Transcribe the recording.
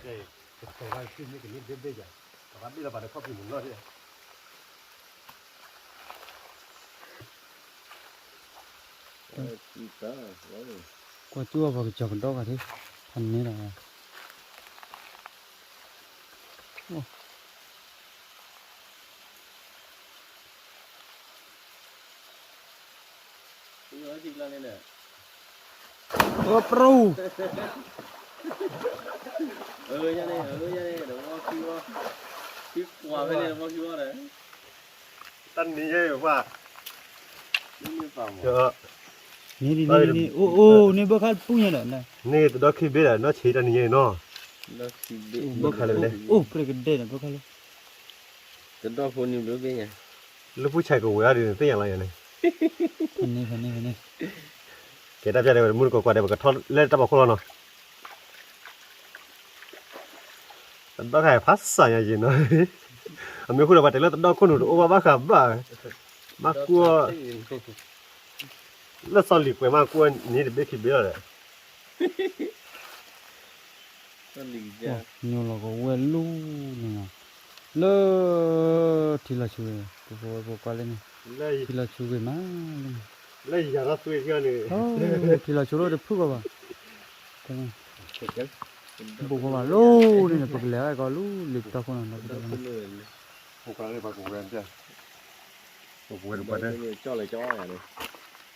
ကတဲဘၣ်က့ၤမ့ၢ်ကန့ၢ်ဘ့ၣ်ဘ့ၣ်ယၤ, ပဘၣ်ဘ့ၣ်လီၤပာ်ဒီးခီၣ်ဖံးမုၢ်နီၢ်ဒၣ်, ကွၢ်ကၠူၣ်အီၤပှၤကစၢ်ကဒီဂၤသ့ၣ်, ဖးန့ၢ်လီၤ, ပရူ, တၢ်နံၤယဲၢ်ဘၣ်, န့ၣ်ဒ်န့ၣ်န့ၣ် အိၣ်အိၣ်န့ၣ် ဘၣ်ခါပူညါဒီး, န့ၣ်တဒီခံဘ့ၣ်ဒီး နီၢ်ဆံးတၢ်နံၤယဲၢ်နီၤ, ဘၣ်ခါလၢ, အိၣ်ပြဲကဒဲးဒီး ဘၣ်ခါလၢ တဒီဖိနံၤဘျုးသ့ၣ်ညါ, လၢပူၤဆဲးကဝဲၤအါဒ်န့ၣ်သ့ၣ်ညါလီၤယၤန့ၣ်, ဖဲန့ၣ်ဖဲန့ၣ်ဖဲန့ၣ်, ကဲတၢ်ပျၢ်ဒီး မုၢ်တကိးကွၢ်ဒီး ပကထီၣ်လဲၤတၢ်ဘီခိၣ်လီၤနီၤ, တဒီခါဖးစၢ်ညါယံၤနီၤ, အမ့ၢ်ဃိဒီး ပှၤတဲလၢတဒီခိၣ်နူာ်တအိၣ်ဘၣ်ဘၣ်ဃးဘၣ်, မ့ၢ်ကွၢ် လၢစီၤလံၤကွဲးမးကွၢ်န့ၣ်တဘ့ၣ်ခံဘ့ၣ်လီၤဒီး, ညိလီၤကဝဲၤလူန့ၣ်, လၢ ထံလီၤဆူၣ်, ပဝဲပကွၢ်လၢန့ၣ်, ထံလီၤဆူၣ်ဂ့ၤမးလၢ, လၢယၤထီၣ်သွံၣ်ထံအီၤန့ၣ်, ထံလီၤဆူၣ်လၢတဖုၣ်ကီးဘၣ်, ဘူးကီးဘၣ်လီၤန့ၣ် ပကလဲၤအီၤကီးလူလံၤပတီၢ်ခိၣ်နီၤ, ပကဝဲၤ, ပကဝဲၤ, ပကဝဲၤ,